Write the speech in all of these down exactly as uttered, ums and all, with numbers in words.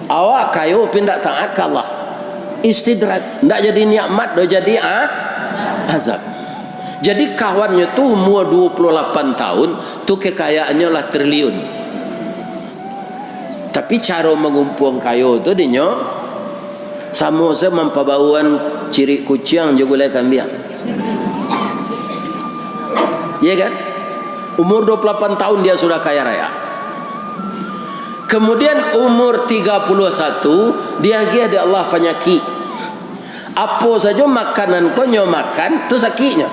Awak kayo tapi ndak taat ka Allah. Istidraj. Ndak jadi nikmat doh, jadi a-, azab. Jadi kawannyo tu umur dua puluh lapan tahun, tu kekayaannyo lah triliun. Tapi caro mangumpuang kayo tu dinyo, samo se mampabauan cirik kuciang jo gulai kambiang. Iya kan? Umur dua puluh lapan tahun dia sudah kaya raya. Kemudian umur tiga puluh satu, diagiah dek Allah panyakik. Apo sajo makanan ko nyo makan, tu sakiknyo.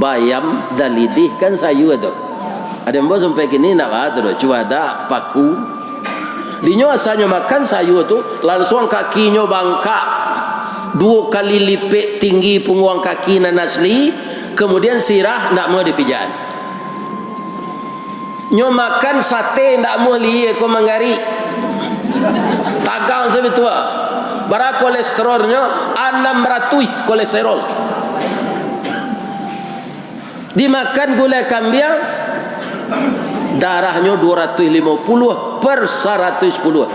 Bayam, dalidih, kan sayua tu. Ado ambo sampai kini ndak ba tu doh, cubadak, paku. Dinyo asanyo makan sayua tu, lansuang kakinyo bangkak. Duo kali lipek tinggi pungguang kaki nan asli, kemudian sirah ndak mau dipijakan. Nyo makan sate ndak muah lihia ko manggarik. Tagang sabitua. Bara kolesterolnyo? Anam ratuih kolesterol. Dimakan gulai kambiang, darahnyo dua ratuih limo puluah per saratuih sapuluah.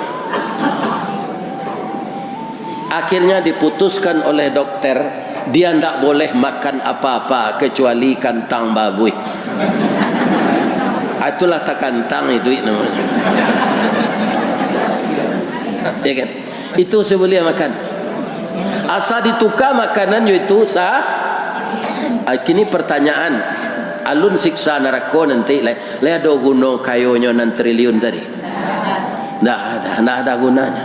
Akhirnya diputuskan oleh dokter, dia ndak boleh makan apa-apa kecuali kantang babuih. Ah, itulah takantang iduik namonyo. Ya kan? Itu se buliah makan. Asa dituka makanan yo itu sa-, ah, kini pertanyaan, alun siksa narako nanti lai, lai ado guno kayonyo nan triliun tadi? Ndak ada, ndak ada gunanya.